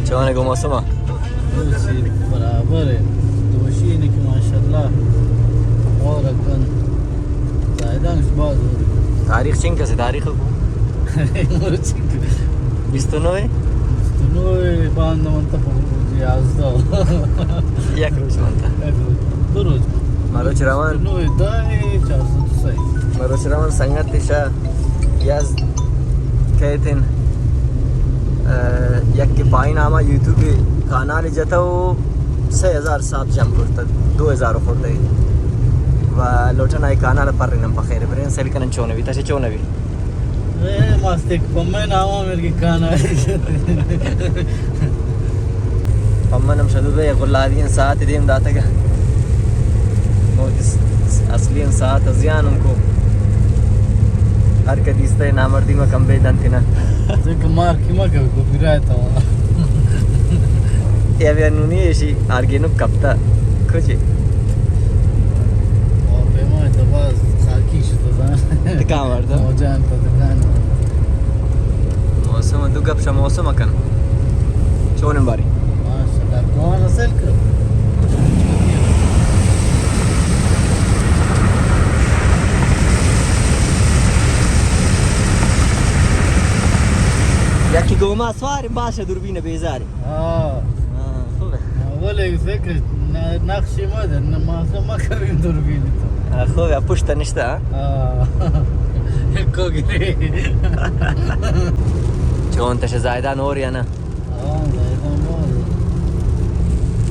چون ئے گوں موسم؟ دوشی برابر ئے۔ دوشی نے کہ ماشاءاللہ اور کن زاہدان اش باز ہو۔ تاریخ چنک ئے؟ تاریخ کو؟ مرچی۔ بیست و نو ئے؟ بیست و نو ئے، باند من تا یازدہ۔ یک روچ من تا۔ یک روچ۔ دو روچ۔ مروچ روان۔ بیست و نو ئے، دہ ئے، چار سد و سئے۔ مروچ روان سنگت شا یز کیتن، اه، یک کہ پائن آما یوٹیوب کانال جتا و سئے ہزار ساب جم کرتا، دو ہزار خورد ئے۔ و لوٹن آئی کانال پر نم پخیر برین سیل کنن چون بی، تشے چون بی؟ اے ماستک پمے نام میرے کانا۔ پمن ہم شدو بے گلادی ساعت دیم داتگا۔ اصلی ساعت زیان ان کو۔ ہر کدیستے نامردی ما کم بے دنتی نا۔ دیکھ مار کی ما کبھی کاپی رائٹ ہوا۔ یا بیا نونی ایشی آرگینو کپتا۔ کچھ۔ او پیما تو باز خاکی شتا۔ تکا مردم۔ او جان تو دکان۔ موسم دو گپ شا موسم کن۔ چون باری؟ ماشاءاللہ، کوان سیل کر۔ یکی گوما سوار باش دوربین بیزاری۔ ہاں۔ ہاں، خوبه. ولی فکر ن-، نقشی ما ده، ن-، ما ما کریم دوربین تو. آه، خوبه، پشت نشته، ها؟ آه. کو گری. چون تشه زایدان اور یا نه؟ آه، زایدان اور.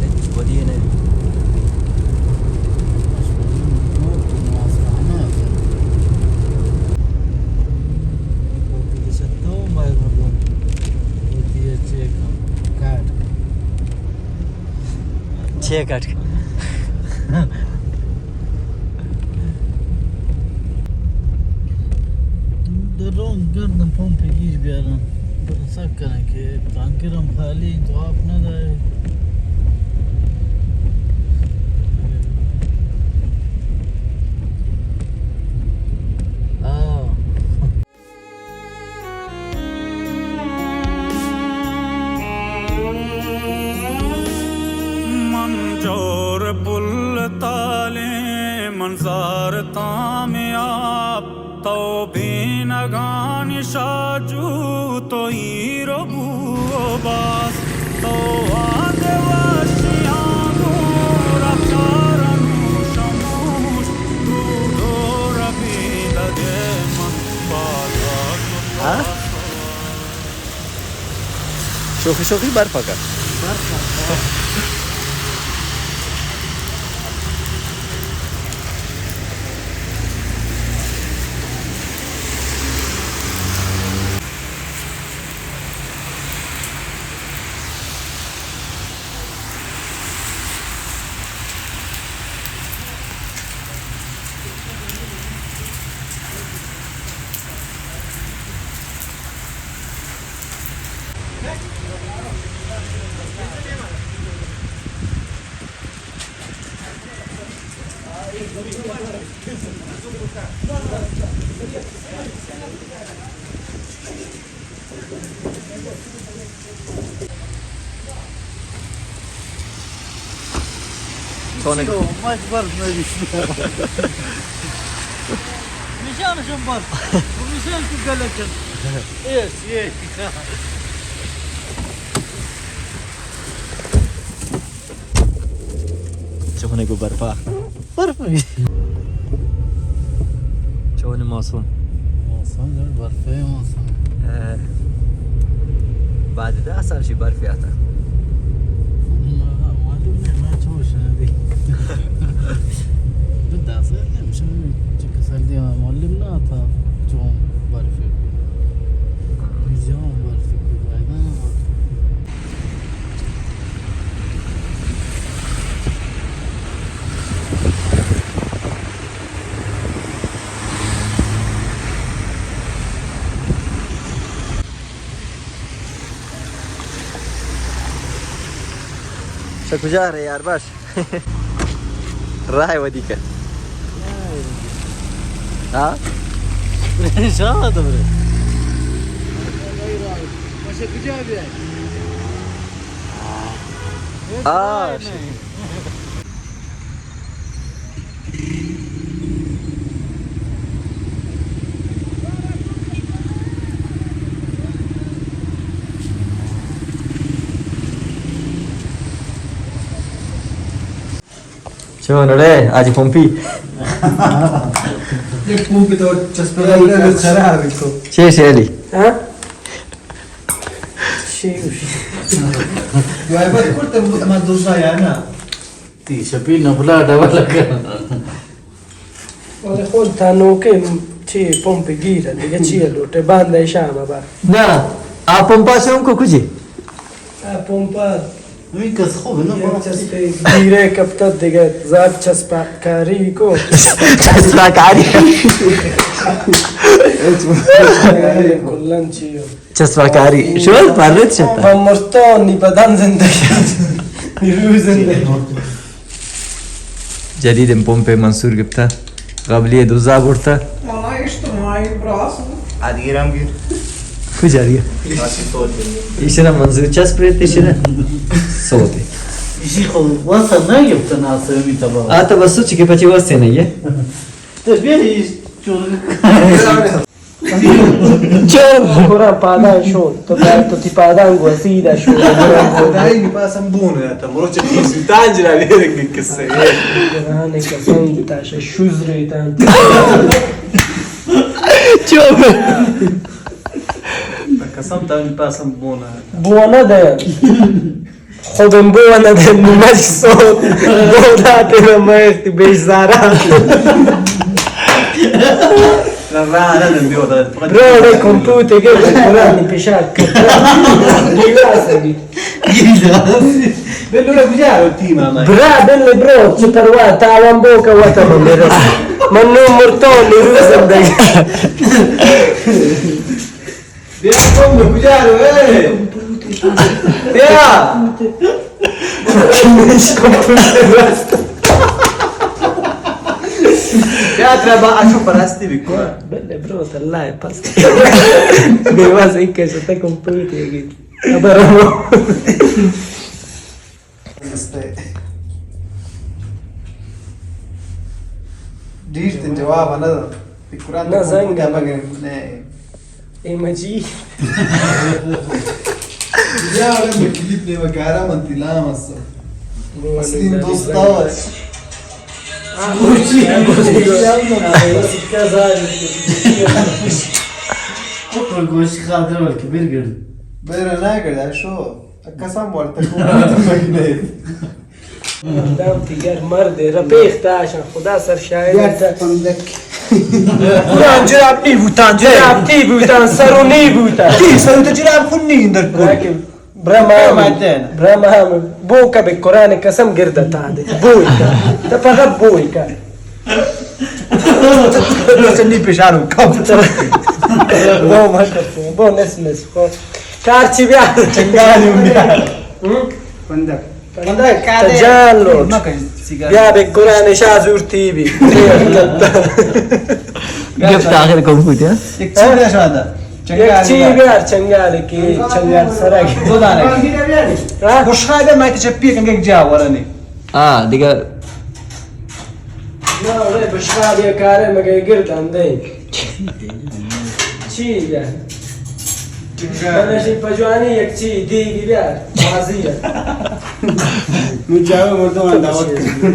هیچ ودی نه. چے کٹ؟ درون گردن پمپ گیش بیارن. سک کنن کہ ٹانکر ہم خالی، جواب نہ دے. ہاں. من جور پل تالیں، من زار تام آپ، تو بینگانی شاجو، تو ایر و بو و باز، تو واد واشیاں گوں رفتار نوش و موش، تو دور بیدگے من بالا تو. ہاں؟ شوخی شوخی برف کا. برف کا. چون؟ مچ برف نہ بیت. نشان شم برف. نشان تو گلہ کن. ایش، ایش. چون گو برفا؟ برف. چون موسم؟ موسم جوڑ برف ہے موسم. اے، بعد دہ سال شی برف آتا. معلوم نہیں، میں چوش نہ دی. دہ سال نہیں، مشان چک سال دی معلوم نہ آتا. چون برف ہے. جون برف کو بایدان. چہ کجا رے یار، باش؟ راہ ودی کن. ہاں؟ شاہ تو برے. ماشا کجا بیا؟ آ، چون ڑے آج پمپی؟ یک پمپ تو چسپا، چرا کو؟ چے شے علی؟ ہاں؟ شی، شی. دوائے بات کرتے، ما دوسرا یا نا. تی شپی نفلا ڈبل کر. ولے خود تا نوکے چی پمپ گیر، دیگه چی لوٹے، باندے شام با. نا، آ پمپا شون کو کجے؟ آ پمپا نوی کس خوب نا، یک چسپے گیرے کپتا، دیگه زاد چسپا کاری کو. چسپا کاری. کلن چی ہو؟ چسپاکاری. شوز پرت شتا. پمپ مرتو نی بدن زندگی. نی روح زندگی. جدید پمپ منصور گپتا. قبلی دوزا برتا. والله اجتماعی براس. آدگیر هم گیر. کجا دیا؟ ایشنا منظور چسپ رہتے ایشنا. سوتے. ایشی خو واسا نہ گپتا ناصر می تبا. آتا بس چکے پچے واسے نہیں ہے. تسبیح چون. چون؟ قرآن پادان شون. تو باید تو تی پادان گو سیدھا شون. دائی نی پاسم بون رہتا. مرو چه خیز تان جرا لے رکھ کسے. قرآن قسم تاشا شوز رہتا. چون؟ قسم تان پاسم بون رہتا. بون دے. خودم بو ندن مش سو. بو داتے نہ میں بیش زارا. روڑے کمپیوٹر کے قرآن پیشات کر. بلو نا گجار ہوتی ماما. برا بل برو چتروا تاوان بو کا وطن میرا. من نو مرتو نیرو زندگی. بیا کم کجا رو، اے؟ بیا. بیا ترا با اشو پرستی بکن. بلے برو، اللہ پاس. بے واز ایک کیسے تک کمپیوٹر کی خبر ہو. ڈیرتیں جواب نہ دات. فکران نہ، زنگ کیا نہ. مگن، نہ. اے مجی. یا، ارے، میں کلیپ نے وکارا من تلام اسا. اصلی دوست آ. کپر گوش خاطر ورکی برگرد. برا نہ گڑا شو. قسم ورتہ کو مردم. دام تی گر مرد رپیخ تاشا خدا سر شاہد. یک پندک. قرآن جراب نی بوتان، جراب تی بوتان، سرو نی بوتان. تی سرو تو جراب خون نی اندر کو. برا ما برا ما بو کا بے قرآن قسم گرد تا دے. بو کا. تو فقط بو کا. چنی پشارو کم. بو ما کرتے، بو نس نس. کار چی بیا؟ چنگالی بیا. ہم؟ پندک. پندک. تو جان لوٹ. بیا بے قرآن شاہ زور تی بی. گفت آخر کم بوت، ہاں؟ یک چی بیا شادا. یک چی بیا، چنگال کی، چنگال سرگ. دو دانے. ہاں؟ خوشخوابہ میں چپی کنگے جا ورنی. آ، دیگہ. نہ، ارے، بشخا بیا کارے مگے گردن دے. چی بیا؟ بلے شی پجوانی یک چی دیگی بیا. بازی ہے. نو چاوے مردم دعوت کن.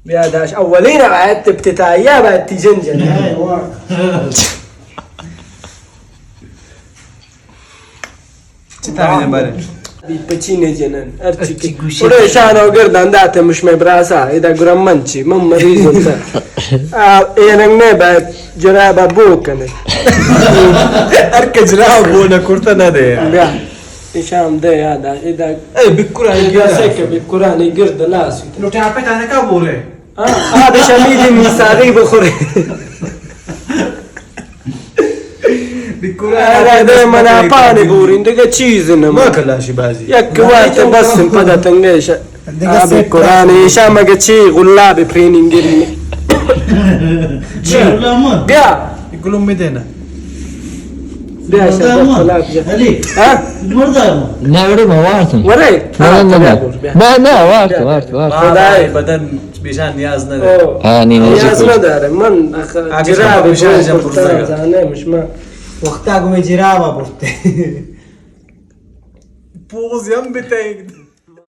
بیا داش. اولین آیت ابتدائیہ باید تی جن جن. چی تاویل بارے؟ بی پچی نے جنن، ہر چی کی. گوشی. اوڑے شان او گردان داتے مش میں براسا، ادا گرم من چی، من مریض ہوتا. آ، اے رنگ نے با جرابا بو کنے. ہر کہ جراب بو نہ کرتا نہ دے. بیا. شام دے یاد آ، ادا. اے بکرانی گرد. سے کہ بکرانی گرد لاس. لوٹے آپ تانے کا بولے؟ ہاں، آ دشمی دی میساغی بخورے. بکران ارے، دے منا پانی بورین، دگہ چیز نہ. ما کلاشی بازی. یک وقت بس پدا تنگش. آ بکران ایشا مگہ چی غلاب پرینین گری. چی؟ بیا. گلوم می دینا. بیا شباب، خلاف جا. علی، ها؟ مردم. نه، وڑے ما وارتم. ورے؟ نه، نه، نه، نه. بیا، بیا. نه، نه، وارت، وارت، وارت. خدای. بدن بیشان نیاز نه. او. ها، نی، نی، نیاز نه داره. من آخر جراب بیشان جم پرتا زانه مشما. وقتا گوی جراب برتے. پوز هم بتائی.